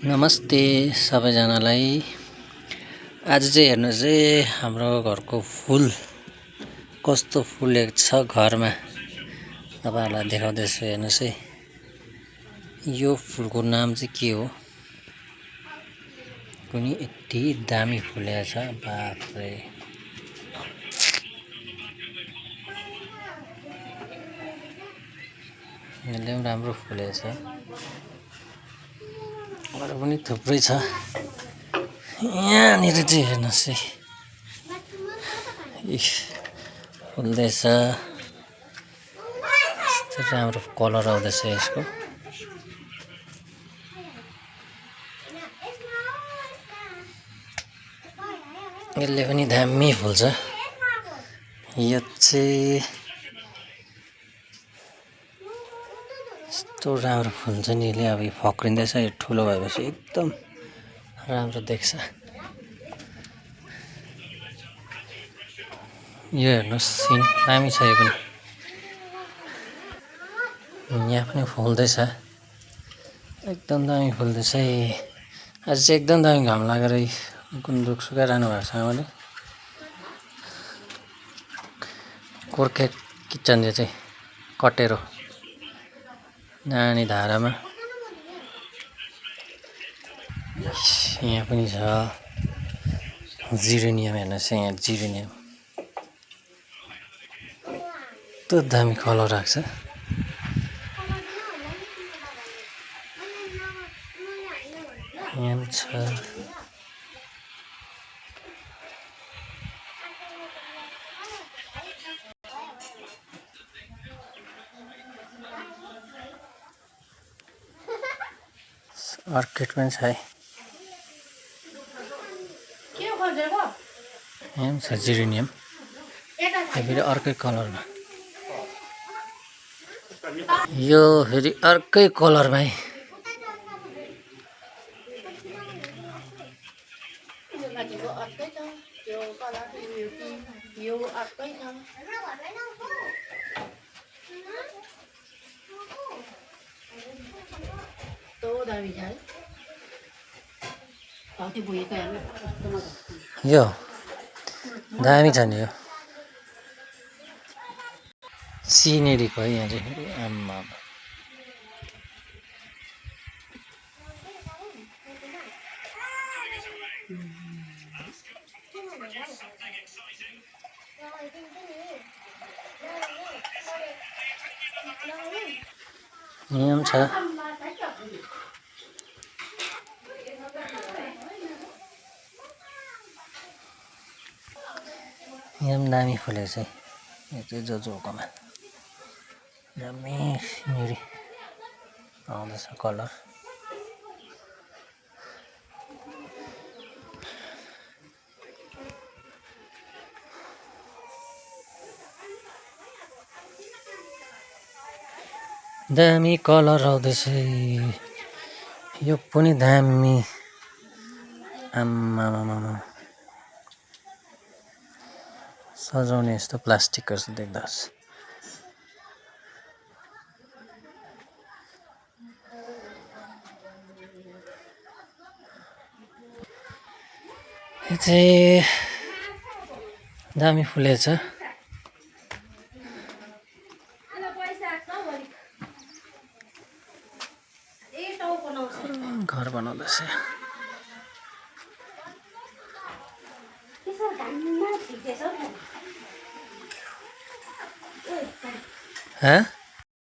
नमस्ते सबैजनालाई। आज चाहिँ हेर्नुहोस् है हाम्रो घरको फुल कस्तो फुलेको छ घरमा। तपाईहरुलाई देखाउँदैछु हेर्नुहोस् है। यो फुलको नाम चाहिँ के हो कुनी यति दामी फुलेको छ बाफ रे। यसले पनि राम्रो फुलेको छ। अरू पनि थुप्रै छ। यहाँनिर चाहिँ हेर्नुहोस् है फुल्दैछ। यस्तो राम्रो कलर आउँदैछ यसको। यसले पनि दामी फुल्छ। यो चाहिँ यस्तो राम्रो फुल्छ नि यसले। अब यो फक्रिँदैछ, यो ठुलो भएपछि एकदम राम्रो देख्छ। यो हेर्नुहोस् सिन दामी छ। यो पनि यहाँ पनि फुल्दैछ, एकदम दामी फुल्दैछ। आज चाहिँ एकदम दामी घाम लागेर गुन्द्रुक सुकाइरहनु भएको छ आमाले। गोर्खे किचन यो चाहिँ कटेरो नानी धारामा। यहाँ पनि छ जिरेनियम। हेर्नुहोस् यहाँ जिरेनियम कस्तो दामी कलर आएको छ। यहाँ छ अर्किड पनि छ है। यहाँ छ जिरेनियम, फेरि अर्कै कलरमा। यो फेरि अर्कै कलरमा है। यो दामी छ नि। यो सिनेरीको है। यहाँ चाहिँ आम्मा यहाँ छ। यहाँ पनि दामी फुलेको छ। यो चाहिँ जोजोकोमा दामी सिनेरी आउँदैछ कलर। दामी कलर आउँदैछ। यो पनि दामी। आम्मामामा सजाउने यस्तो प्लास्टिकहरू छ देख्दास्। यो चाहिँ दामी फुलेको छ। घर बनाउँदैछ। हाँ